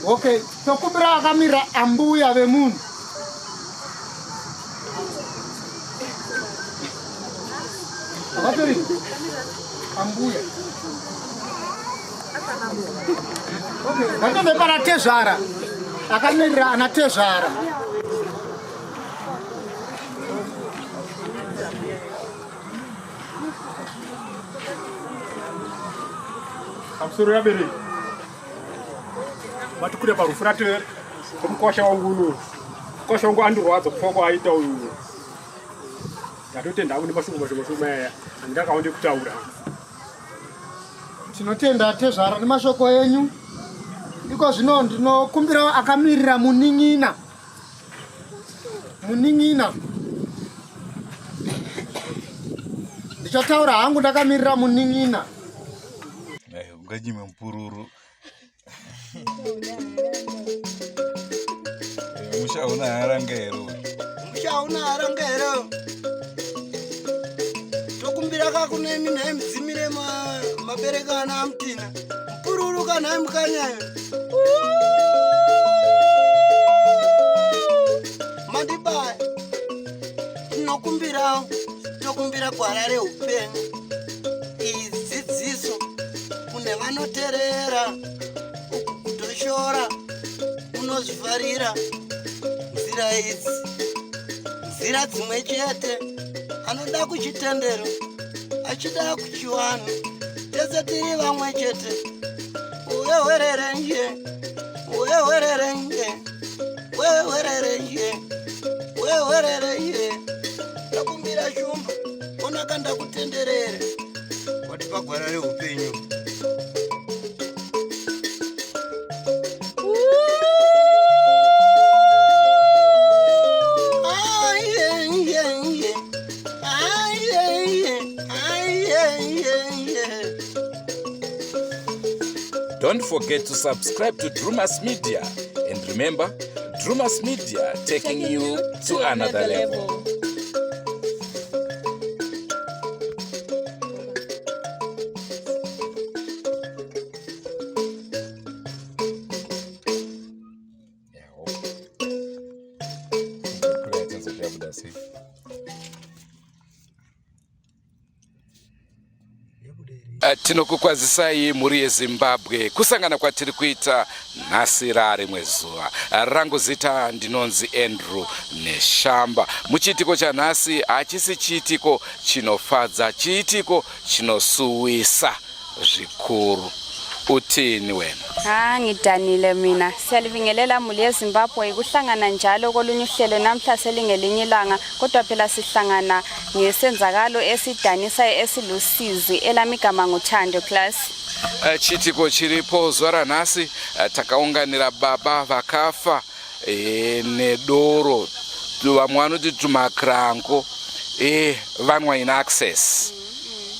Okay, tokumbira akamira ambuya vemunhu. Vatori ambuya. Okay, vatove pana tezvara. Akamirira ana tezvara. Pamusoro yabereki vatikure parufu ratevera kumukwasha wangu uno mukwasha wangu andirwadza kufa kwaaita uyu ndatotenda hangu nemashoko mashoma shoma aya andakaonde kutaura. Tinotenda tezvara nemashoko enyu. Iko zvino ndinokumbirawo akamirira munin'ina. Munin'ina. Ndichataura hangu ndakamirira munin'ina. Unganyime mupururu. Musha una haranga here? Musha una haranga here? Tokumbira ka kune imi nhai mudzimire mabereka ana amutina. Mupururu ka nhai mukanyayo. Mandibaya. Tinokumbirawo tokumbira gwara reupenyu. Iyi dzidziso kune vanoterera uku kutoshora unozvifarira nzira idzi nzira dzimwe chete anoda kuchitendero achida kuchivanhu tese tiri vamwe chete uwewererenje uwewererenje wewererenje wewererenje ndakumbira shumba onaka ndakutenderere watipa gwara reupenyu. Don't forget to subscribe to Drumas Media. And remember, Drumas Media taking you to another level. Tinokukwazisai mhuri yeZimbabwe kusangana kwatiri kuita nhasi raarimwe zuva. Rangu zita ndinonzi Andrew Neshamba. Muchiitiko chanhasi hachisi chiitiko chinofadza, chiitiko chinosuwisa zvikuru. Uthini wena? Ha ngidanile mina. Siyalibingelela muli yeZimbabwe kuhlangana njalo kolunye uhlelo namhla selingelinye ilanga kodwa phela sihlangana ngesenzakalo esidanisayo esilusizi elami igama nguThando class. Chiitiko chiripo zuva ranhasi takaunganira baba vakafa e, nedoro vamwe vanoti tumakranko e, vanwa in access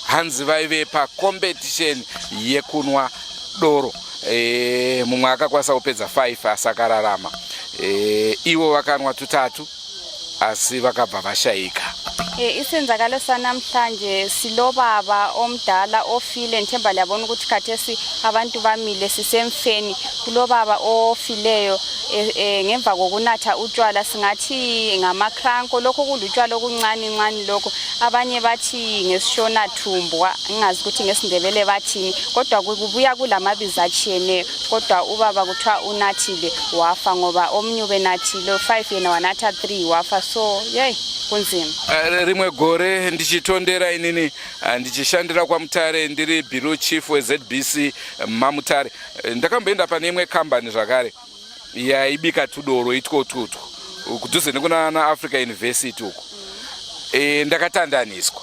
hanzi vaive pacompetition yekunwa doro e, mumwe akakwanisa kupedza 5 asi akararama e, ivo vakanwa tutatu asi vakabva vashaika. Eh, isenzakalo sanamhlanje silobaba omdala ofile ngithemba liyabona ukuthi khathesi abantu bamile sisemfeni kulobaba ofileyo eh, eh, ngemva kokunatha utshwala singathi ngamakranko lokho kulutshwala okuncane ncane lokho abanye bathi ngesishona thumbu ngingazi ukuthi ngesindebele bathini kodwa kubuya kulamabizo atshiyeneyo kodwa ubaba kuthiwa unathile wafa ngoba omunye ubenathile 5 yena wanatha 3 wafa so yey kunzima. Rimwe gore ndichitondera inini ndichishandira kwaMutare ndiri bureau chief weZBC maMutare, ndakamboenda pane imwe kambani zvakare yaibika tudoro itwotwotwo kudhuze nekunana Africa University uko. Ndakatandaniswa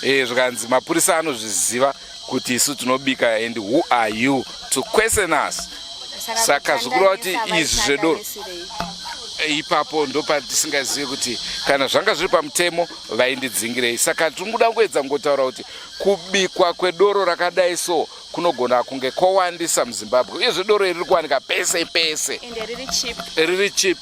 zvikanzi mapurisa anozviziva kuti isu tinobika and who are you to question us. Saka zvikureva kuti izvi zvedoro ipapo ndopatisingazivi kuti kana zvanga zviri pamutemo vaindidzingirei. Saka tiri kuda kuedza kungotaura kuti kubikwa kwedoro rakadai so kunogona kunge kwawandisa muZimbabwe, uyezve doro iri riri kuwanika pese pese ende riri cheap, riri cheap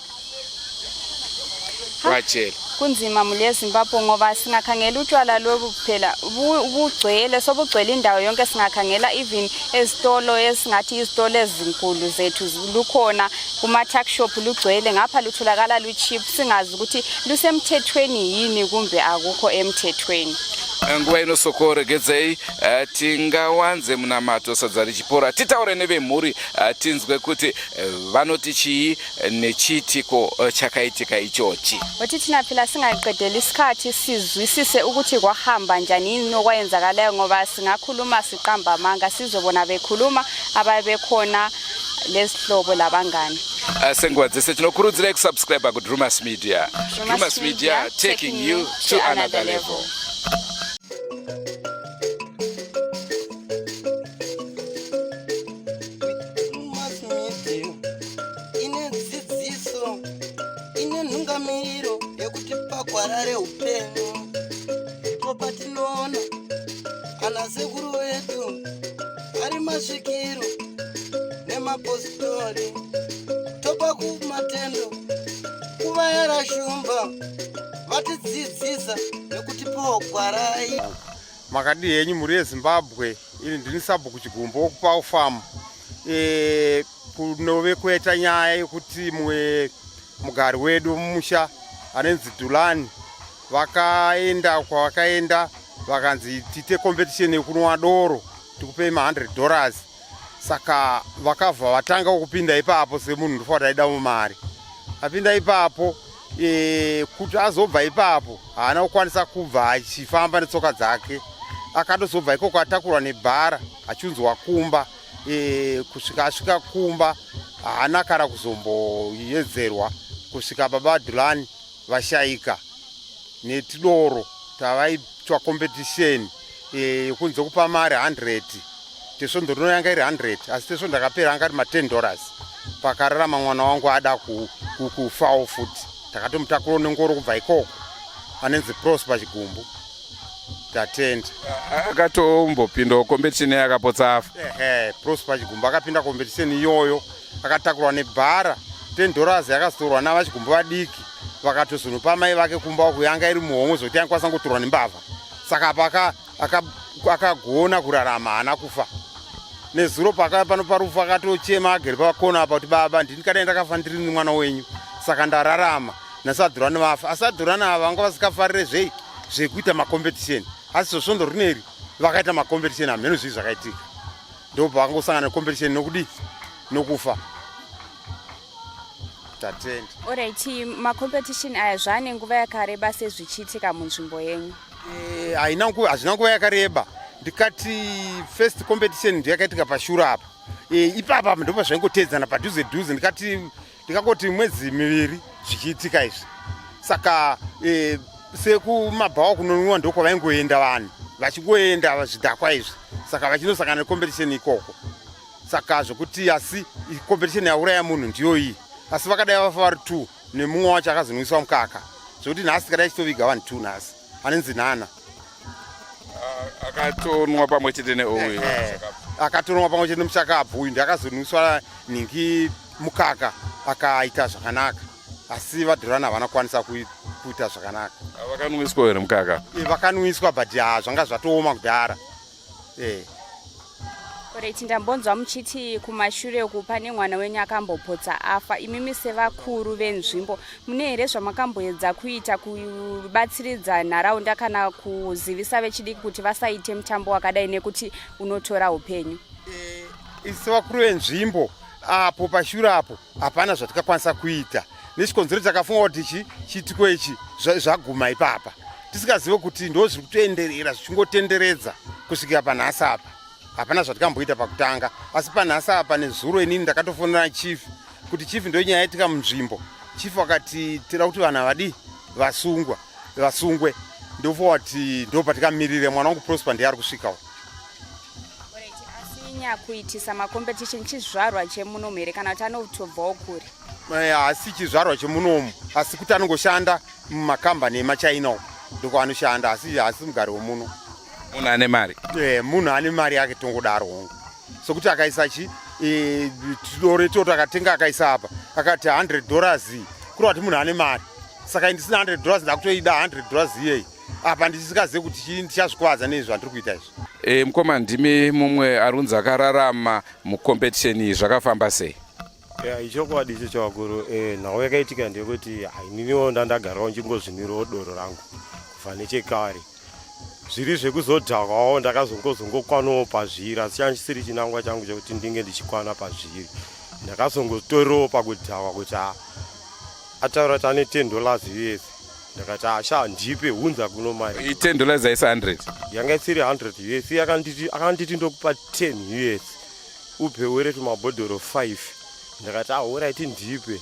wachera. Kunzima muli eZimbabwe ngoba singakhangela utshwala lobu phela bugcwele, sobugcwele indawo yonke. Singakhangela even ezitolo esingathi izitolo ezinkulu zethu lukhona, kuma-tuck shop lugcwele, ngapha lutholakala lu-cheap, singazi ukuthi lusemthethweni yini kumbe akukho emthethweni. Nguva ino soko regedzei tingawanze munamato sadza richipora, titaure nevemhuri tinzwe kuti vanoti chii nechiitiko chakaitika ichochi. Uthi thina phela singaqedeli isikhathi sizwisise ukuthi kwahamba njani, yini okwayenzakalayo, ngoba singakhuluma siqamba amanga. Sizobona bekhuluma ababekhona lezihlobo labangani. Senguva dzese tinokurudzirai kusubscribe kuDrumas Media. Drumas Media, taking you to another level. Drewmas Media ine dzidziso, ine nhungamiriro yekuti pagwara reupenyu ndipo patinoona ana sekuru vedu ari masvikiro nemapostori. Topa kumatendo kuvayera Shumba vatidzidzisa nekutipawo gwarai. Makadii henyu mhuri yeZimbabwe? Ini ndini Sabhuku Chigumbo wokuPau Farm. Kunove kuita nyaya yekuti mumwe mugari wedu mumusha anonzi Dhulani vakaenda kwavakaenda, vakanzi tiite competition yekunwa doro, tikupei ma$100. Saka vakabva vatanga kupinda ipapo. Semunhu ndofa kuti aida mari, apinda ipapo. Kuti azobva ipapo haana kukwanisa kubva achifamba netsoka dzake. Akatozobva ikoko atakurwa nebhara achinzwa kumba. Kusvika asvika kumba haana kana kuzomboyedzerwa kusvika baba Dhulani vashayika netidoro tavaitwa competition yekunze kupa mari 100. Tesvondo rino yanga iri 100, asi tesvondo rakapera anga ari ma$10. Pakararama mwana wangu ada kufawo futi, takatomutakurawo nengoro kubva ikoko, anenzi Prosper Chigumbu. Tatenda. Akatombopindawo competition yakapotsa afa? Ehe, Prosper Chigumbu akapinda competition iyoyo, akatakurwa nebhara. $10 yakazotorwa navaChigumbu vadiki, vakatozonopa mai vake kumba uku. Yanga iri muhomwe zvokuti yaikwanisa kungotorwa nembavha. Saka apa akagona kurarama, haana kufa. Nezuro paka pano parufu akatochema agere pakona apa kuti, "Baba, ndini kadai ndakafa ndiri mwana wenyu, saka ndararama nasadhurani vafa." Asi adhurani ava vanga vasikafarire zvei zvekuita macompetition, asi zvosvondo rineri vakaita macompetition. Hamheno zvii zvakaitika, ndobva vakangosangana necompetition nokudii, nokufa. Tatenda. Alright, macompetition aya zvaane nguva yakareba sezvichiitika munzvimbo yenyu? Haina nguva, hazvina nguva yakareba. Ndikati first competition ndiyo yakaitika pashure apa. Ipapa ndopa zvaingotedzana padhuze dhuze. Ndikati ndikangoti mwedzi 2 zvichiitika izvi. Saka sekumabhawa kunonwiwa ndokwavaingoenda vanhu vachingoenda zvidhakwa izvi, saka vachinosangana necompetition ikoko. Saka zvokuti asi competition yauraya munhu ndiyo iyi, asi vakadai vafa vari two nemumwe wacho akazonwiswa mukaka, zvokuti nhasi tikadai chitoviga vanhu two nhasi, anenzi Nana. Akatonwa pamwe chete neuyu? Akatonwa pamwe chete nemuchakabvu uyu, ndiakazonwiswa nhingi mukaka akaita zvakanaka, asi vadhurana havana kukwanisa kuita zvakanaka. Vakanwiswa here mukaka? Vakanwiswa, but ha, zvanga zvatooma kudhara. Alright, ndambonzwa muchiti kumashure uku pane mwana wenyu akambopotsa afa. Imimi sevakuru venzvimbo, mune here zvamakamboedza kuita kubatsiridza nharaunda kana kuzivisa vechidiki kuti vasaite mutambo wakadai nekuti unotora upenyu? Sevakuru venzvimbo apo pashure apo hapana zvatikakwanisa kuita, nechikonzero takafunga kuti ichi chiitiko ichi zvaguma ipapa, tisingazive kuti ndo zviri kutoenderera zvichingotenderedza kusvikira panhasi apa. Hapana zvatikamboita pakutanga, asi panhasi apa nezuro inini ndakatofonera chief kuti, "Chief, ndo nyaya yaitika munzvimbo." Chief vakati tira kuti vanhu havadi vasungwa, vasungwe. Ndofunga kuti ndo patikamirire mwana wangu Prosper, ndiye ari kusvikawo. Alright, asi nyakuitisa macompetition chizvarwa chemunomu here kana kuti anotobvawo kure? Asi chizvarwa chemunomu, asi kuti anongoshanda mumakambani emaChina uko, ndokwaanoshanda, asi haasi mugari wemuno. Munhu ane mari? Munhu ane mari yake, tongodaro hongu, sokuti akaisa chi doro itoto akatenga akaisa apa akati $100, kureva kuti munhu ane mari. Saka ndisina 100 dollars, ndakutoida 100 dollars iyeyi apa ndichisingazivi kuti chii ndichazvikuvadza nei zvandiri kuita izvi. Mukoma, ndimi mumwe arunzi akararama mucompetition iyi, zvakafamba sei? Ya, ichokwadi icho chavakuru. Nhau yakaitika ndeyekuti ininiwo ndandagarawo ndichingozvinwirawo doro rangu kubva nechekare. Zviri zvekuzodhakwawo ndakazongokwanawo pazviri, asi changa chisiri chinangwa changu chekuti ndinge ndichikwana pazviri. Ndakazongotorewo pakudhakwa kuti ataura kuti ane 10 dollars US, ndakati, "Asha, ndipe, hunza kuno mari." I10 dollars aisa 100? Yanga isiri 100 US. Akanditi ndokupa 10 US ubhewere tumabhodhoro 5. Ndakati, "Alright, ndipe."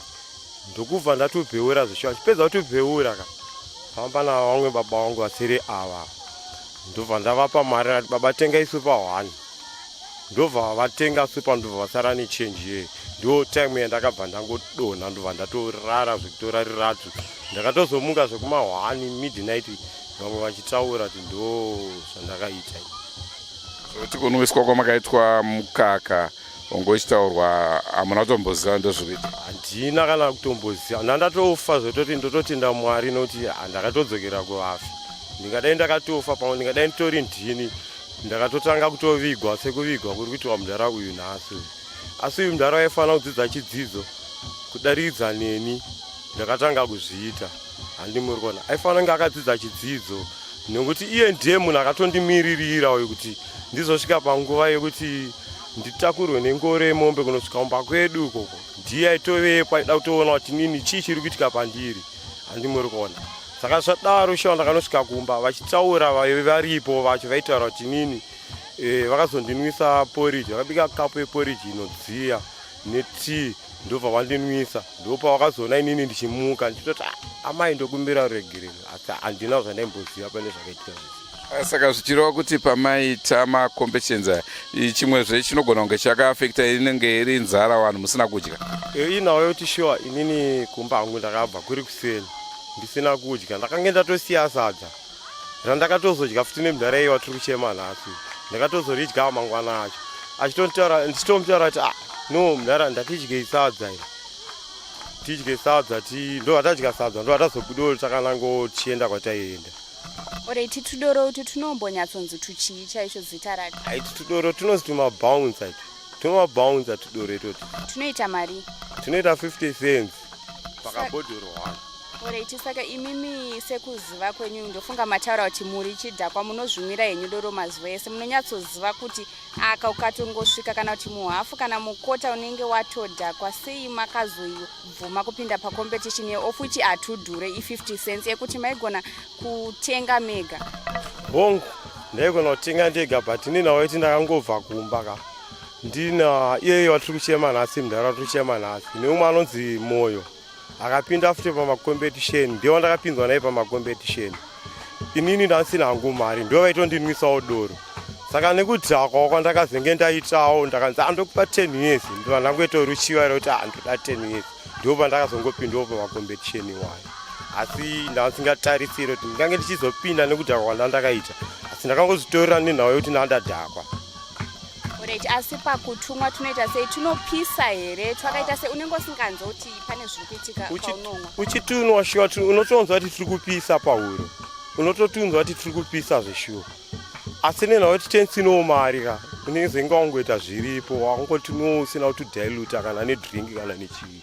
Ndokubva ndatobheura zvishuwa. Chipedza kutobheura ka, famba navamwe baba vangu vasiri ava, ndobva ndavapa mari. Ndati, "Baba, tengai Super 1." Ndobva vatenga Super, ndobva vasara nechange yeye. Ndo time yandakabva ndangodonha, ndobva ndatorara zvekutorariratu. Ndakatozomuka zvekuma 1 midnight, vamwe vachitaura kuti ndo zvandakaita. Zvokuti kunwiswa kwamakaitwa mukaka ungochitaurwa, hamuna kutomboziva ndozvikuita? Handina kana kutomboziva. Ndandatofa zvototi ndototenda Mwari nokuti ndakatodzokera kuvafi. Ndingadai ndakatofa, pamwe ndingadai nditori ndini ndakatotanga kutovigwa sekuvigwa kuri kuitwa mudhara uyu nhasi uyu. Asi uyu mudhara waifanira kudzidza chidzidzo kudarikidza neni ndakatanga kuzviita, handimuri kuona? Aifanira kunge akadzidza chidzidzo nekuti iye ndiye munhu akatondimiririra uyu kuti ndizosvika panguva yekuti nditakurwe nengoro yemombe kunosvika kumba kwedu ikoko. Ndiye aitovepo, aida kutoona kuti nini chii chiri kuitika pandiri, handimuri kuona? Saka zvadaro shuwa, ndakanosvika kumba vachitaura, vaive varipo vacho vaitaura kuti nini vakazondinwisa poriji. Vakabika kapu yeporiji inodziya netii, ndobva vandinwisa. Ndopavakazoona inini ndichimuka ndichitoti, "Ah, amai, ndokumbira ruregerero, asi handina zvandaimboziva pane zvakaitika zvese." Saka zvichireva kuti pamaita macompetitions aya, chimwezve chinogona kunge chakaafecta inenge iri nzara, vanhu musina kudya? Inhau yekuti shuwa inini kumba hangu ndakabva kuri kuseni ndisina kudya. Ndakange ndatosiya sadza randakatozodya futi nemudhara iye watiri kuchema nhasi. Ndakatozoridya mangwana acho achitonitaura, ndichitomutaura kuti, "Ah, no mudhara, ndatidyei sadza iri, tidye sadza." Ti ndo tadya sadza, ndo tazobudawo takanango tichienda kwataienda. Alright, tudoro utu tunombonyatsonzi tuchii chaizvo zita racho? Aiti tudoro tunonzi tumabouncer itu, tumabouncer tudoro itoti. Tunoita mari? Tunoita 50 cents pakabhodhoro 1. Alright, saka imimi sekuziva kwenyu, ndofunga mataura kuti muri chidhakwa, munozvimwira henyu doro mazuva ese, munonyatsoziva kuti aka ukatongosvika kana kuti muhafu kana mukota unenge watodhakwa. Sei makazoibvuma kupinda pacompetition yeof which hatudhure, i50 cents yekuti maigona kutenga mega? Hongu, ndaigona kutenga ndega, but inini waiti ndakangobva kumba ka, ndina iyeye watiri kuchema nhasi, mudhara watiri kuchema nhasi, neumwe anonzi Moyo akapinda futi pamacompetition. Ndiye wandakapinzwa naye pamacompetition. Inini ndasina hangu mari, ndo vaitondinwisawo doro. Saka nekudhakwa kwandakazenge ndaitawo, ndakanzi, "Andokupa 10 US." Ndobva ndangoita ruchiva rekuti, "Ah, ndoda 10 US." Ndo pandakazongopindawo pamacompetition iwayo, asi ndasingatarisiri kuti ndingange ndichizopinda nekudhakwa kwandandakaita, asi ndakangozvitorera nenhau yekuti ndandadhakwa. Alright, asi pakutumwa tunoita sei? Tunopisa here? Twakaita sei? Unenge usinganzwa kuti pane zviri kuitika paunomwa? Uchitunwa shuwa, unotonzwa kuti tiri kupisa pahuro, unototunzwa kuti tiri kupisa zveshuwa. Asi nenhau yekuti tensinowo mari ka, unenge wangoita zviripo, wangoti no usina kutodiluta kana nedrink kana nechii,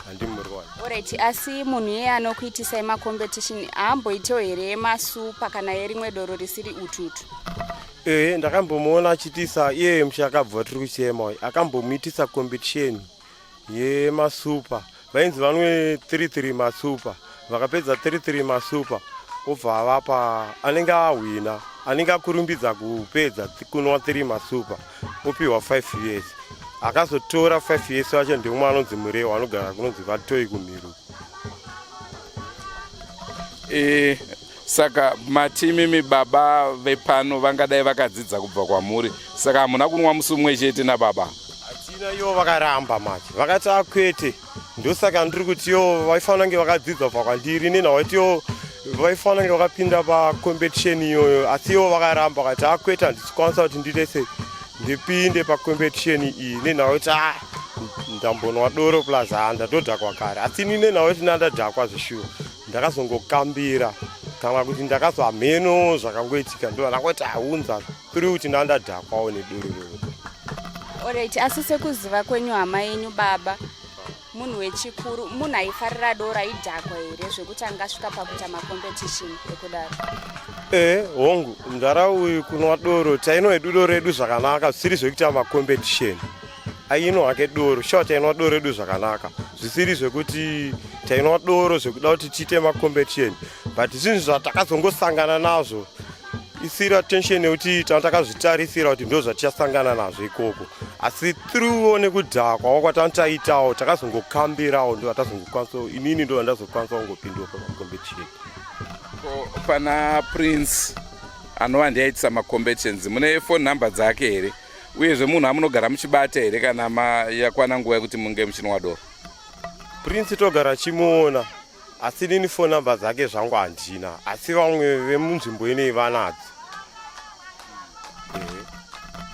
handimuriwana? Alright, asi munhu iyeye anokuitisai macompetition haamboitewo here masupa kana yerimwe doro risiri ututu? Ehe, ndakambomuona achitisa iyeye muchakabva tiri kuchema uyu, akambomuitisa competition yemasupa. Vainzi vanwe 33 masupa, vakapedza 33 masupa, obva avapa anenge ahwina, anenge akurumbidza kupedza kunwa 3 masupa, opiwa 5 US. Akazotora 5 US wacho ndeumwe anonzi Murewa, anogara kunonzi Vatoi kuMhiru. Saka mati imimi baba vepano vangadai vakadzidza kubva kwamuri, saka hamuna kunwa musi umwe chete nababa? Hatina, ivo vakaramba manje, vakati akwete. Ndosaka ndiri kuti yo vaifanira kunge vakadzidza kubva kwandiri, nenhau yati yo vaifanira kunge vakapinda pacompetition iyoyo, asi ivo vakaramba, vakati akwete, handisikwanisa kuti ndiite sei, ndipinde pacompetition iyi nenhau yekuti a ndambonwa doro, plus ha ndatodhakwa kare. Asi ini nenhau yekuti ndandadhakwa zvishuwa. Ndakazongokambira kana kuti ndakazo hameno zvakangoitika ndo ndangoti aunza through kuti ndandadhakwawo nedoro iroro. Alright, asi sekuziva kwenyu hama yenyu baba munhu wechikuru munhu aifarira doro aidhakwa here zvekuti angasvika pakuita macompetition ekudaro? E hongu, mudhara uyu kunwa doro tainwa hedu doro redu zvakanaka zvisiri zvekuita macompetition. Ainwa hake doro shuwa, tainwa doro redu zvakanaka zvisiri zvekuti tainwa doro zvekuda kuti tiite macompetition, but zvinhu zvatakazongosangana nazvo isiri attention yekuti tanga takazvitarisira kuti ndo zvatichasangana nazvo ikoko, asi throughwo nekudhakwawo kwatanga taitawo takazongokambirawo ndo vatazongokwanisa, inini ndo vandazokwanisa kungopindawo pamacompetition. Pana Prince anova ndiaitisa macompetitions, mune phone number dzake here? Uyezve munhu amunogara muchibata here kana yakwana nguva yekuti munge muchinwa doro? Prince togara chimuona, asi inini phone number dzake zvangu handina, asi vamwe vemunzvimbo inei vanadzo.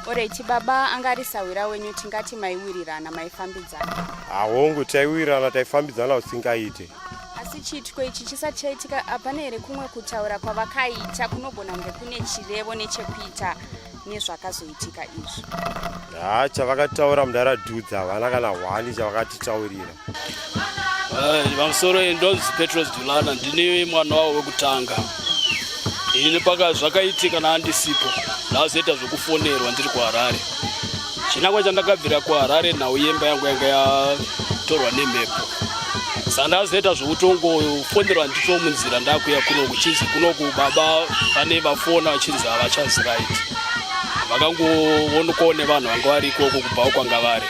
Alright, baba anga ari sahwira wenyu, tingati maiwirirana, maifambidzana? Ahongu, taiwirirana, taifambidzana usingaite. Asi chiitiko ichi chisati chaitika, hapana here kumwe kutaura kwavakaita kunogona kunge kune chirevo nechekuita nezvakazoitika izvi? Ha, chavakataura mudaradhudza havana kana hwani chavakatitaurira. Pamusoro, ndonzi Petros Dulana, ndini mwana wavo wekutanga. Ini paka zvakaitika naandisipo, ndazoita zvekufonerwa ndiri kuHarare. Chinangwa chandakabvira kuHarare, nhau yemba yangu yanga yatorwa nemhepo, saka ndazoita zvekutongofonerwa ndito munzira ndakuya kunoku, chinzi kunoku baba vane vafona vachinzi havachazi right, vakangoonekwawo nevanhu vanga vari ikoko kubvawo kwanga vari.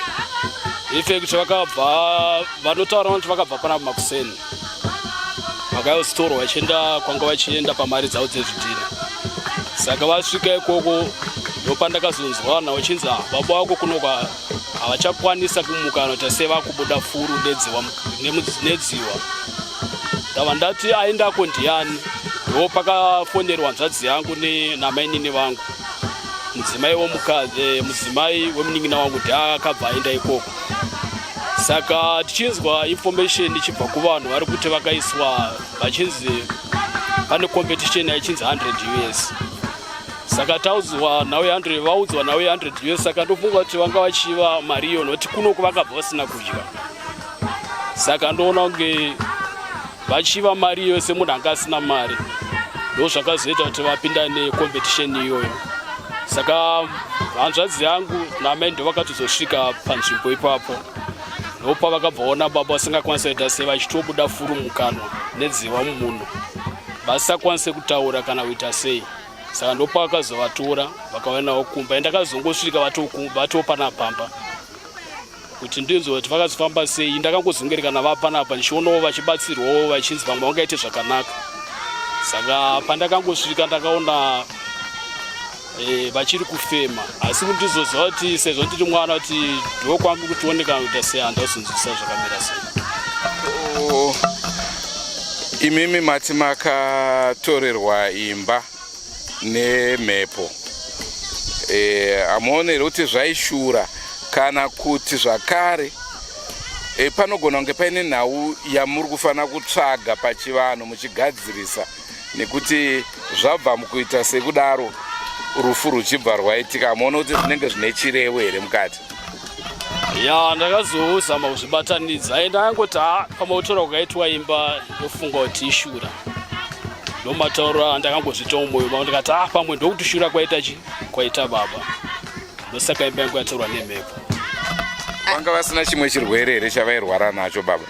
In fact vakabva vanotaura kuti vakabva panapa makuseni, vakayozitorwa vachienda kwanga vachienda pamari dzavo dzezvidhina. Saka vasvika ikoko ndopandakazonzwa vanhu vachinzi, "Ah, baba vako kuno havachakwanisa kumuka, kana kuti sevakubuda furu nedziwa." Ndava ndati aendako ndiani? Ndo pakafonerwa hanzvadzi yangu namainini vangu, mudzimai womukadzi, mudzimai wemunin'ina wangu ndiakabva aenda ikoko. Saka tichinzwa information ichibva kuvanhu vari kuti vakaiswa vachinzi pane competition yaichinzi 100 US, saka taudzwa nhau ye100, vaudzwa nhau ye100 US, saka ndofunga kuti vanga vachiva mari iyo nokuti kunoku vakabva vasina kudya. Saka ndoona kunge vachiva mari iyo semunhu anga asina mari, ndo zvakazoita kuti vapinda necompetition iyoyo. Saka hanzvadzi yangu namai ndo vakatozosvika panzvimbo ipapo, ndopa vakabvaona baba vasingakwanisa kuita sei, vachitobuda furu mukanwa nedziwa mumunhu, vasisakwanise kutaura kana kuita sei. Saka ndopa vakazovatora vakauya navo kumba. Ndakazongosvika vatopana pamba kuti ndinzwe kuti vakazofamba sei. Ndakangozungerikana vapanapa ndichionawo vachibatsirwawo, vachinzi vamwe vangaite zvakanaka. Saka pandakangosvika ndakaona vachiri kufema, asi kuti ndizoziva kuti sezvo ndiri mwana kuti ndokwangu kutionekana kuita sei, handazonzwisa zvakamira sei. Oh, imimi mati makatorerwa imba nemhepo, hamuoni here kuti zvaishura kana kuti zvakare panogona kunge paine nhau yamuri kufanira kutsvaga pachivanhu muchigadzirisa, nekuti zvabva mukuita sekudaro rufu ruchibva rwaitika? Hamuoni kuti zvinenge zvine chirevo here mukati? Ya, ndakazozama kuzvibatanidza. Ai, ndakangoti ha, pamautora kukaitwa imba ndofunga kuti ishura. Ndomatauro andakangozviita mumwoyo mangu, ndikati ah, pamwe ndokuti shura kwaita chi kwaita baba, ndosaka imba yangu yatorwa nemhepo. Vanga vasina chimwe chirwere here chavairwara nacho baba?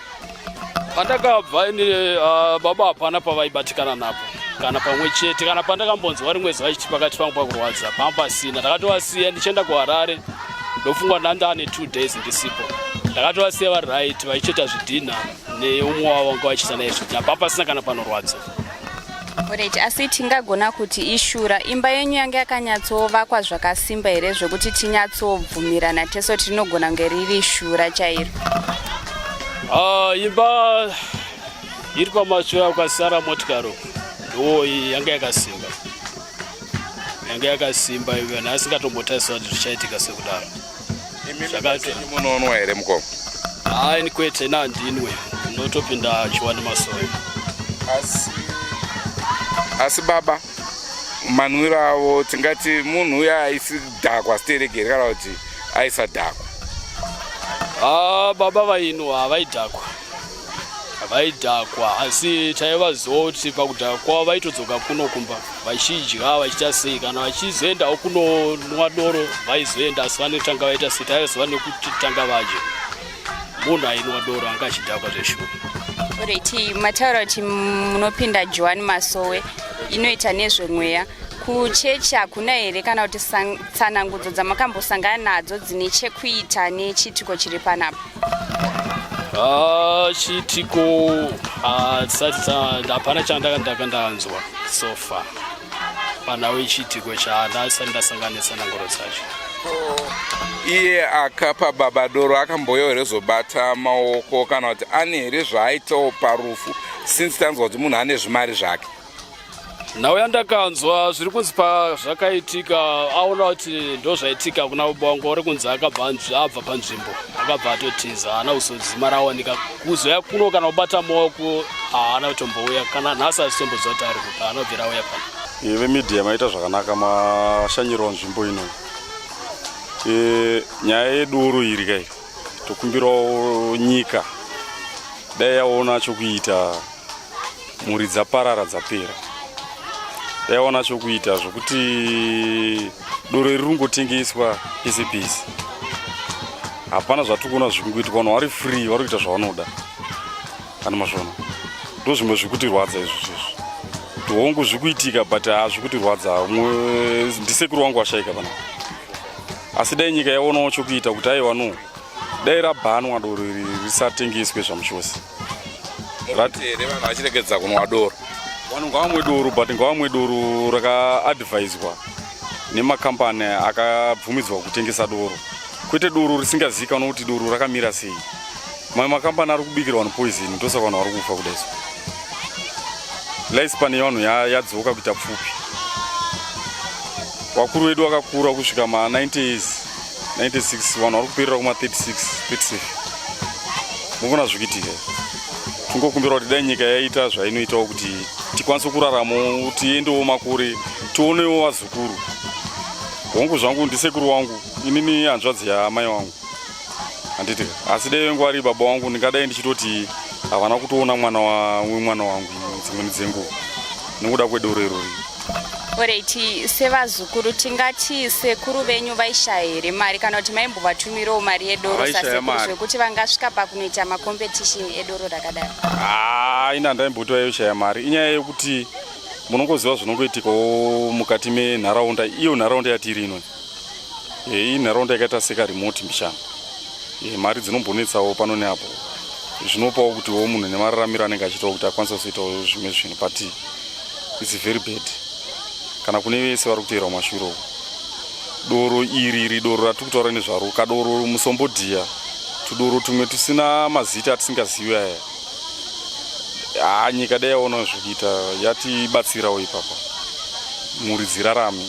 Pandakabva ini, baba hapana pavaibatikana napo kana pamwe chete, kana pandakambonzwa rimwe zuva chiti pakati pangu pakurwadza, panga pasina. Ndakatovasiya ndichienda kuHarare, ndofunga ndandane 2 days ndisipo. Ndakatovasiya vari right, vachicheta zvidhina neumwe wavo vanga vachiita naye zvidhina, pa pasina kana panorwadza. Alright, asi tingagona kuti ishura, imba yenyu yange yakanyatsovakwa zvakasimba here zvekuti tinyatsobvumirana teso tinogona kunge riri shura chairo? Imba iri pamashure kwasara motikari, ndo yanga yakasimba, yanga yakasimba. Vanhu asingatombotarisa kuti zvichaitika sekudaro. Munonwa here mukoma? Hai, kwete, ina handinwe, ndinotopinda chiwani masoyo. Asi asi baba manwiro avo tingati munhu uya aisidhakwa siteregere kana kuti aisadhakwa? Ah, baba vainwa havaidhakwa, vaidhakwa, asi taivaziva kuti pakudhakwa kwavo vaitodzoka kuno kumba vachidya vachiita sei, kana vachizoendawo kunonwa doro vaizoenda, asi vanotanga vaita sei, taivaziva nekuti tanga vadya. Munhu ainwa doro anga achidhakwa zveshuwa. Alright, mataura kuti munopinda Johani Masowe inoita nezvemweya. Kuchechi hakuna here kana kuti tsanangudzo dzamakambosangana nadzo dzine chekuita nechiitiko chiri panapa? Ah, chiitiko hatisati hapana chandaka ndanzwa so far panhau yechiitiko chaandasati ndasangana netsananguro dzacho. Iye akapa baba doro akambouyawo here zobata maoko kana kuti ane here zvaaitawo parufu, since tanzwa kuti munhu ane zvimari zvake? Nhau yandakanzwa zviri kunzi pazvakaitika aona kuti ndo zvaitika kuna baba wangu, uri kunzi akabva abva panzvimbo, akabva atotiza, haana kuzodzima rawanika kuzoya kuno kana kubata maoko, haana kutombouya kana nhasi, asitomboziva kuti ari kupi, haana kubvira auya pano. Vemedia maita zvakanaka mashanyirawo nzvimbo ino. Nyaya yedoro iri kai, tokumbirawo nyika dai yaona chokuita, mhuri dzaparara dzapera, dai yaona chokuita zvokuti doro iri ringotengeswa pese pese. Hapana zvatiri kuona zviri kungoitwa, vanhu vari free, vari kuita zvavanoda. Kana mazvona, ndo zvimwe zviri kutirwadza izvo zvezvo kuti hongu zviri kuitika, but hazvi kutirwadza. Ndisekuru wangu washaika pana, asi dai nyika yaonawo chokuita kuti aiwa, no, dai rabhanwa doro iri risatengeswe zvamuchose. Rati here vanhu vachiregedza kunwa doro? Vanhu ngavamwe doro, but ngavamwe doro rakaadvaiswa nemakambani akabvumidzwa kutengesa doro, kwete doro risingazivikanwa kuti doro rakamira sei. Mamwe makambani ari kubikira vanhu poison, ndosaka vanhu vari kufa kudai. So lifespan yevanhu yadzoka kuita pfupi. Vakuru vedu vakakura kusvika ma90 years, 96, vanhu vari kuperera kuma36, 37. Mukona zvikuitika. Tingokumbira kuti dai nyika yaita zvainoitawo kuti tikwanise kuraramawo, tiendewo makore, tionewo vazukuru. Hongu zvangu ndisekuru wangu, inini hanzvadzi yaamai wangu, handiti? Asi dai vengu vari baba wangu, ndingadai ndichitoti havana kutoona mwana wemwana wangu dzimweni dzenguva nekuda kwedoro irori. Alright, sevazukuru tingati sekuru venyu vaishaya here mari kana kuti maimbovatumirawo mari yedoro? Vaishaya sasekuru mari. Zvekuti vangasvika pakunoita macompetition edoro rakadaro? Haa, ina handaimboti vaishaya mari. Inyaya yekuti munongoziva zvinongoitikawo mukati menharaunda iyo, nharaunda yatiri ino. Iyi nharaunda yakaita seka remote mbichana. Mari dzinombonetsawo pano neapo, zvinopawo kutiwo munhu nemararamiro anenge achiitawo kuti akwanise kuzoitawo zvimwe zvinhu, but it's very bad kana kune vese vari kuteera kumashure uko. Doro iri iri doro ratiri kutaura nezvaro, kadoro musombodhiya, tudoro tumwe tusina mazita atisingazivi aya. Haa, nyika dai yaona zvekuita, yatibatsirawo ipapa, mhuri dzirarame,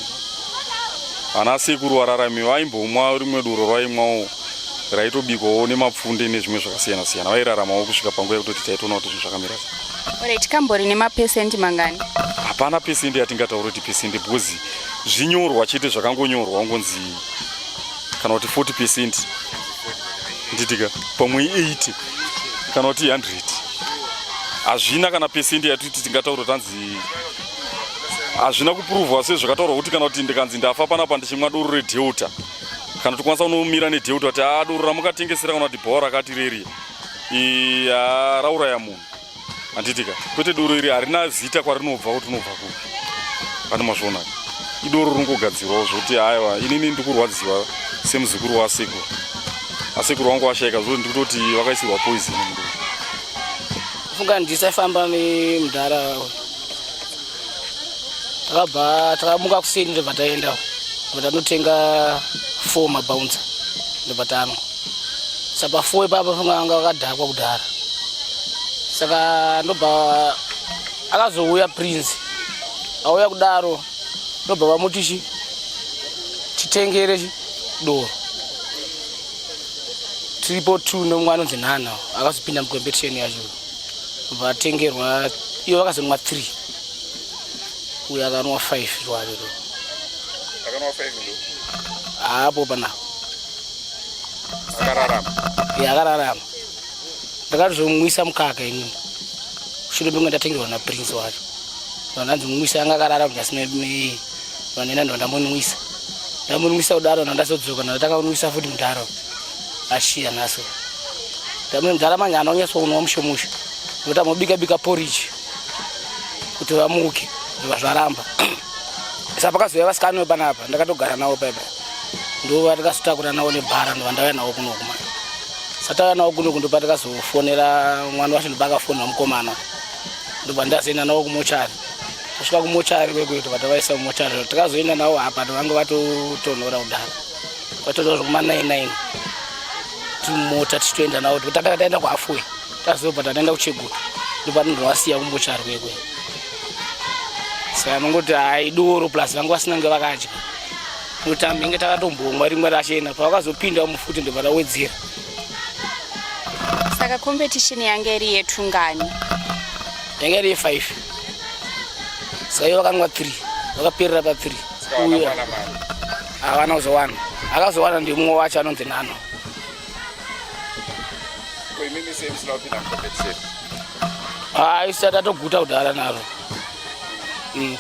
vana sekuru vararame. Vaimbomwa rimwe doro raimwawo raitobikwawo nemapfunde nezvimwe zvakasiyana siyana, vairaramawo kusvika panguva yekutoti taitoona kuti zvinhu zvakamira sei. Alright, kambori nemapesenti mangani? Hapana pesendi yatingataura kuti pesendi, because zvinyorwa chete zvakangonyorwa ungonzi kana kuti 40%, nditika pamwe 80 kana kuti 100. Hazvina kana pesendi yatiti tingataura tanzi hazvina kupuruvhwa sezvakataurwa kuti kana kuti ndikanzi ndafa panapa ndichimwa doro reDelta, kana tikwanisa kunomira neDelta kuti haa, doro ramukatengesera kana kuti bhawa rakati reri rauraya munhu, handitika? Kwete, doro iri harina zita kwarinobva kuti rinobva kupi. Pane mazviona, idoro rinongogadzirwawo zvokuti aiwa, inini ndikurwadziwa semuzukuru wasekuru, asekuru vangu vashaika, zvo ndikutoti vakaisirwa poison mudoro. Funga ndisaifamba nemudhara, takabva takamuka kuseni, ndobva taenda, ndobva tanotenga four mabouncer, ndobva tanwa. Saka pa4 ipapo funga anga vakadhakwa kudhara. Saka ndobva akazouya Prince, auya kudaro ndobva vamuti chi titengere chi doro. Tiripo two nomwe anonzi Nhana akazopinda mucompetition yacho, bva atengerwa. Iyo vakazonwa 3. Uyo akanwa 5 zvarero. Akanwa 5 ndo. Hapo pana. Akararama. Ya akararama. Ndakazomwisa mukaka ini. Shure menge ndatengerwa na Prince wacho. Ndanzi mwisa anga akarara kunyasi me vanena ndo ndamunwisa. Ndamunwisa kudaro ndandazodzoka ndatanga kunwisa futi mudhara. Ashiya naso. Ndamwe mudhara manje anonyatso kunwa mushe mushe. Ndokuti amobika bika porridge kuti vamuke ndobva zvaramba. Saka pakazouya vasikana vepanapa ndakatogara navo paipa. Ndova tikazotakura navo nebhara ndobva ndauya navo kunoku manje. Satauya navo kunoku ndopa tikazofonera mwana wacho ndopa akafonera mukomana. Ndobva ndazoenda navo kumochari. Tasvika kumochari kwekwe tobva tavaisa mumochari. Takazoenda navo apa vange vatotonhora kudhara. Vatotonhora zvekuma 9 9. Timota tichitoenda navo takanga taenda kuhafuwe. Tazobva tataenda kuchegutu. Ndopa ndovasiya kumochari kwekwe. Saka nongoti hai doro plus vange vasina kunge vakadya. Nokuti ambenge takatombomwa rimwe rachena pavakazopinda mufuti ndobva tawedzera. Saka competition yange iri yetungani? Yanga iri ye5. Saka ivo vakanwa 3 vakaperera pa3. Uyo havana kuzowana. Akazowana ndimumwe wacho anonzi Nano. Ko imimi sei musina kupinda mucompetition? Hayi tatoguta kudhara naro.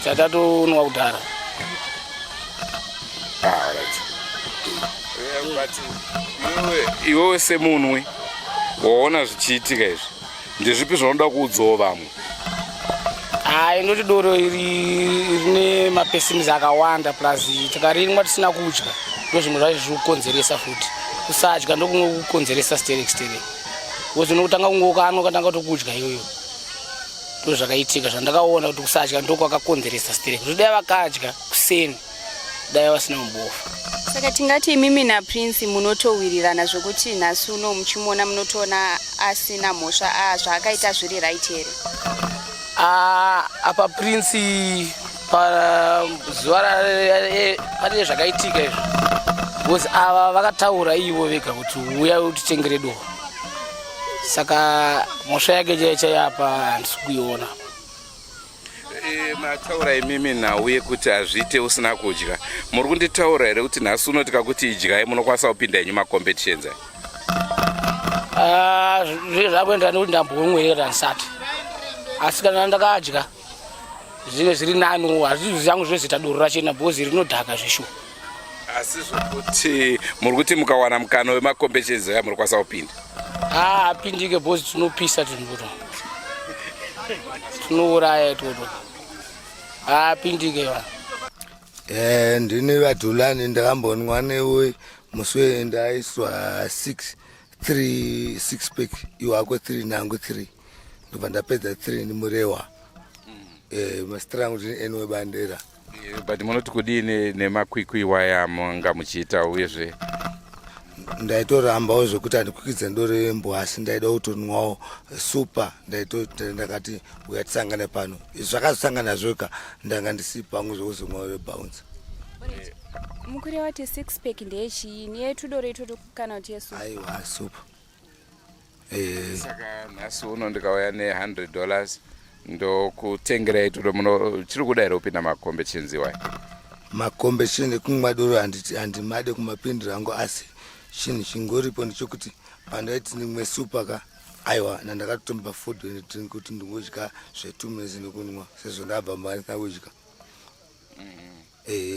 Tatatonwa kudhara. Ah, alright. But iwewe semunwe waona zvichiitika izvi ndezvipi zvaunoda kuudzawo vamwe? Hayi ndoti doro iri rine mapesimizi akawanda plus tikarimwa tisina kudya ndozvimwe zvacho zviri kukonzeresa futi. Kusadya ndokumwe kukonzeresa sterek sterek. Because unotanga kungokanwa ukatanga kutokudya iyoyo. Ndozvakaitika zvandakaona kuti kusadya ndokwakakonzeresa sterek. Kuti dai vakadya kuseni dai vasina kumbofa. Saka tingati imimi naPrince munotowirirana zvokuti nhasi uno muchimuona munotoona asina mhosva ah, zvaakaita zviri right here? Ah, apa Prince pazuva pane zvakaitika izvo because ava vakataura ivo vega kuti uya utitengere doro saka mhosva yake chaiyo chaiyo apa handisi kuiona. Mataura imimi nhau yekuti hazviite usina kudya. Muri kunditaura here kuti nhasi uno tikakuti idyai munokwanisa kupinda henyu macompetitions aya? Ah, zvinge zvakuenderana nekuti ndambomwe here kana ndisati. Asi kana ndakadya zvinge zviri nani, hazvizvi zvangu zvinozoita doro rachena because rinodhaka zveshuwa. Asi zvokuti muri kuti mukawana mukana wemacompetitions aya muri kwanisa kupinda? Ah, apindike because tinopisa tunhu tinouraya itoto. Apindike va. Ndini vaDhulani ndakambonwa newe musi wendaiswa 6 3 6 pack iwako 3 nangu 3 ndobva ndapedza 3 ndimurewa. Masitira angu ndini Enwe Bandera. But munoti kudini nemakwikwi iwaya manga muchiita uyezve? Ndaitorambawo zvekuti handikwikidze ndoro yembwa asi ndaida kutonwawo super ndakati uya tisangane pano. Izvi zvakazosangana zvoka ndanga ndisi pangu zvekuzomwa rebounce. Mukureva kuti 6 pack ndeyechii? Ndeyetudoro itoto kana kuti yesupa? Aiwa super. Saka nhasi uno ndikauya ne100 dollars ndokutengerai itoto muno chiri kuda here kupinda macompetitions iwaya? Macompetition ekumwa doro handimade kumapindiro angu asi chinhu chingoripo ndechekuti pandaiti ndimwe super ka aiwa nandakatotomba food and drink kuti ndingodya zve2 minutes nekunwa sezvo ndabva mba ndisina kudya.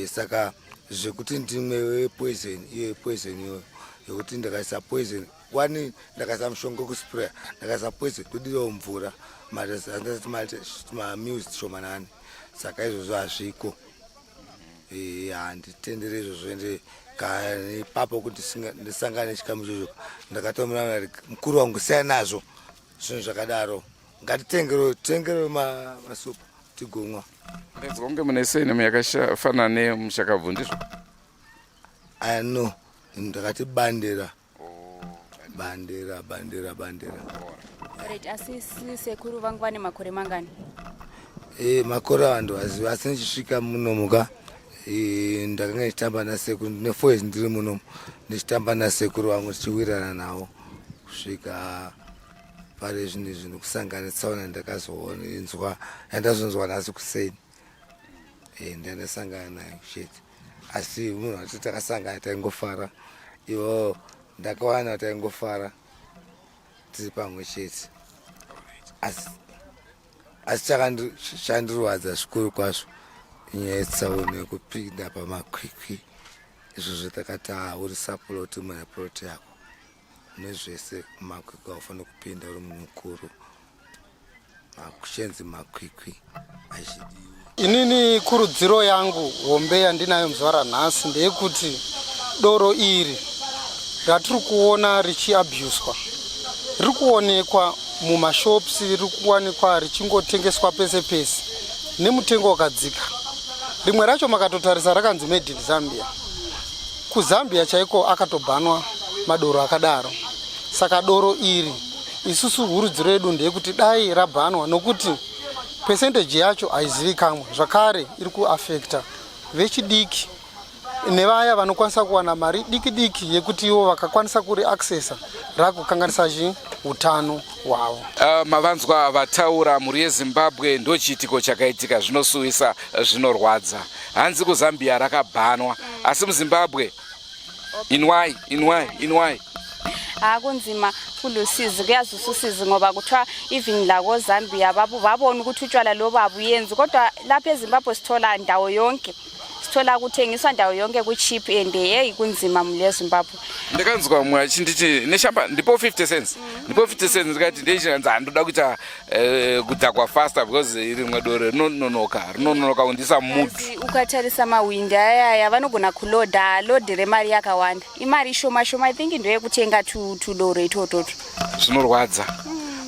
Saka zvekuti ndimwe poison iyo poison iyoyo yekuti ndakaisa poison wani ndakaisa mushonga wekuspraya ndakaisa poison ndodirawo mvura mamills shomanani saka izvozvo hazviko. Handitendere izvozvo ende ipapo kuti ndisangane nechikamu ichocho ndakatomira mukuru wangu siya nazvo zvinhu zvakadaro ngatitengerewo tengerewo masupu tigomwa. Ndinzwa kunge mune surname yakafanana neyemushakabvu ndizvo? Aya no ndakati Bandera. Bandera, Bandera, Bandera. Right, asi sekuru vangu vane makore mangani? Makore avanhu vaziva asi ndichisvika munomuka ndakanga ndichitamba nasekuru ndine 4 years ndiri munomu ndichitamba nasekuru vangu tichiwirirana navo kusvika Pari zvinhu izvi nokusangana tsaona ndakazoonzwa yandazonzwa nhasi kuseni eh, ndandasangana nayo chete asi munhu ati takasangana taingofara ivo ndakawana taingofara tiri pamwe chete asi asi chandirwadza zvikuru kwazvo inyaya yetsaona yekupinda pamakwikwi izvozvo takati uri sapuloti mune puloti yako nezvese makwikwi haufaniri kupinda uri munhu mukuru makushenzi makwikwi achidiwa inini kurudziro yangu hombe yandinayo muzuva ranhasi ndeyekuti doro iri ratiri kuona richiabuswa riri kuonekwa mumashops riri kuwanikwa richingotengeswa pese pese nemutengo wakadzika rimwe racho makatotarisa rakanzi made in zambia kuzambia chaiko akatobhanwa madoro akadaro saka doro iri isusu hurudziro yedu ndeyekuti dai rabhanwa nokuti pesenteji yacho haizivikamwe zvakare iri kuafekta vechidiki nevaya vanokwanisa kuwana mari diki diki yekuti ivo vakakwanisa kuri accessa rakukanganisa chi utano hwavo. Mavanzwa vataura mhuri yeZimbabwe ndochiitiko chakaitika zvinosuwisa zvinorwadza. Hanzi kuZambia rakabhanwa asi muZimbabwe inwai inwai inwai. Ha kunzima kulusizi kuyazwisa usizi ngoba kuthiwa even lakozambia babona ukuthi utshwala lobu abuyenzi kodwa lapha ezimbabwe sithola ndawo yonke sithola kuthengiswa ndawo yonke ku-cheap and yeyi kunzima mule zimbabwe Ndakanzwa mumwe achinditi neshamba ndipo 50 cents ndipo 50 cents ndikati ndechinanzi handoda kuita eh, kudhakwa faster because rimwe doro rinononoka rinononoka kundisa mood. Ukatarisa mahwindi ayaya vanogona kuloda load remari yakawanda imari shoma shoma i think ndoyekutenga tudoro itwotwotwo. Zvinorwadza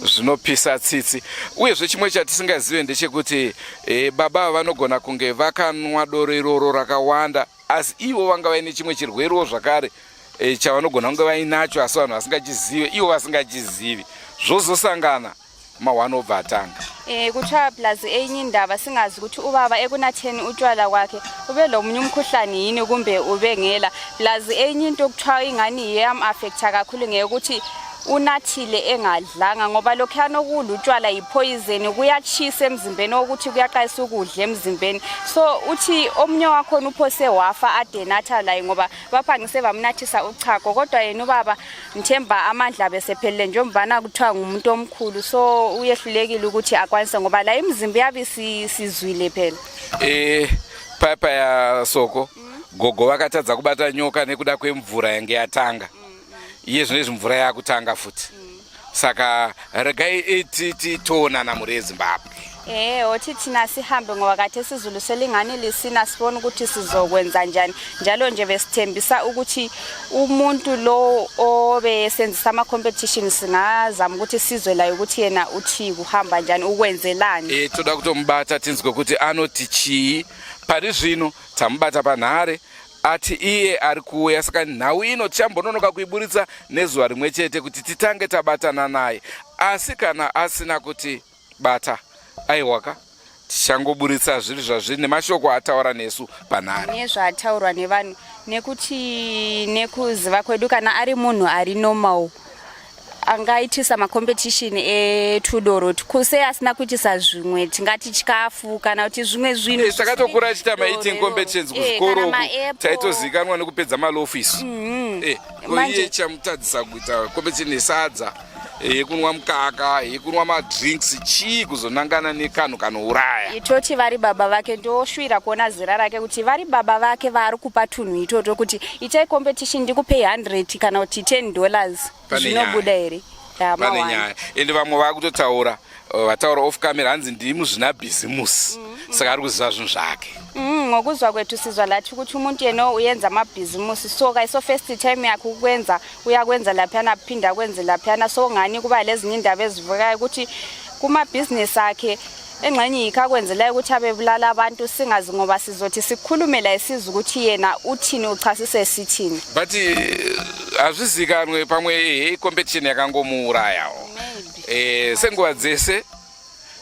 zvinopisa tsitsi uyezve chimwe chatisingazive ndechekuti eh, baba vanogona kunge vakanwa doro iroro rakawanda asi ivo vanga vaine chimwe chirwerewo zvakare e, chavanogona kunge vainacho asi vanhu vasingachizive ivo vasingachizivi zvozosangana mahwani obva atanga e, kuthiwa plus enye indaba singazi ukuthi ubaba ekunatheni utshwala kwakhe ube lomunye umkhuhlane yini kumbe ubengela plus enye into kuthiwa ingani iyam-affecta kakhulu ngeyokuthi unathile engadlanga ngoba lokhuyana okudla utshwala yiphoyizeni kuyatshisa emzimbeni okuthi kuyaqalisa ukudla emzimbeni so uthi omunye wakhona uphose wafa ade natha laye ngoba baphangise bamnathisa uchago kodwa yena ubaba ngithemba amandla besephelele njengobana kuthiwa ngumuntu omkhulu so uyehlulekile ukuthi akwanise ngoba la imizimba iyabe sizwile phela eh paya ya soko gogo vakatadza kubata nyoka nekuda kwemvura yange yatanga iye zvino izvi mvura yakutanga futi saka regai titoonana mhuri yezimbabwe Eh othi thina sihambe ngoba kade sizulu selingani lisina sibona ukuthi sizokwenza njani njalo nje besithembisa ukuthi umuntu lo obesenzisa ama competition singazama ukuthi sizwe laye ukuthi yena uthi kuhamba njani ukwenzelani Eh toda kutomubata tinzwe kuti anoti chii pari zvino tamubata panhare Ati iye ari kuuya saka nhau ino tichambononoka kuiburitsa nezuva rimwe chete kuti titange tabatana naye asi kana asina kuti bata aiwaka tichangoburitsa zviri zvazviri nemashoko ataura nesu panhare nezvataurwa nevanhu nekuti nekuziva kwedu kana ari munhu ari normal angaitisa macompetition etudoro kuse asina kuitisa zvimwe tingati chikafu kana kuti zvimwe zvinhu eh, takatokura achiita maeating competitions eh, kuzvikoro taitozivikanwa nekupedza malofisi mm-hmm. eh, iye chamutadzisa kuita competition yesadza yekunwa mukaka yekunwa madrinks chii kuzonangana nekanhu kanouraya itoti vari baba vake ndoshuvira kuona zera rake kuti vari baba vake vaari kupa tunhu itoto kuti itai competition ndikupei 100 kana kuti 10 dollars zvinobuda here pane nyaya ende vamwe vakutotaura eh, vataura off camera hanzi ndii muzvinabhizimusi mm, mm. saka ari kuziva zvinhu zvake mm, ngokuzwa kwethu sizwa lathi ukuthi umuntu yena uyenza amabhizimusi so kayiso first time yakhe ukwenza uyakwenza laphiyana aphinde akwenze laphiyana so ngani kuba lezinye indaba ezivukayo ukuthi kumabhizinisi akhe engxenye yikho akwenzelayo ukuthi abebulala abantu singazi ngoba sizothi sikhulume la isizwe ukuthi yena uthini uchasise sithini but eh, hazvizikanwe pamwe eh, competition yakangomuurayawo eh, senguva dzese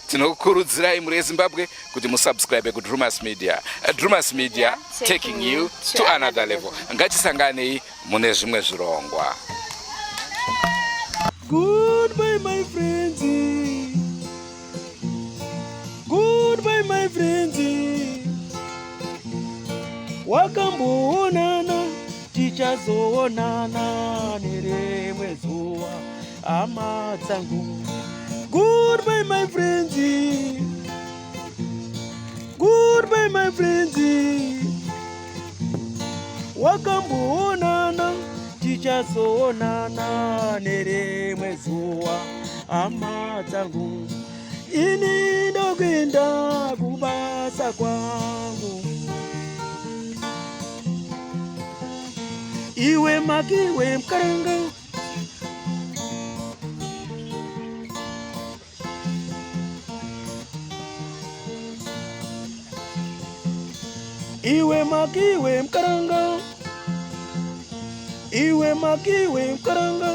tinokurudzirai mhuri yezimbabwe kuti musubscribe kudrumas media drumas media taking you to another level ngatisanganei mune zvimwe zvirongwa Goodbye my friend. Wakamboonana, tichazoonana nerimwe zuva, hama dzangu. Goodbye my friends, goodbye my friends. Wakamboonana, tichazoonana nerimwe zuva, hama dzangu. Ini ndokuenda kubasa kwangu. Iwe makiwe mkaranga. Iwe makiwe mkaranga. Iwe makiwe mkaranga.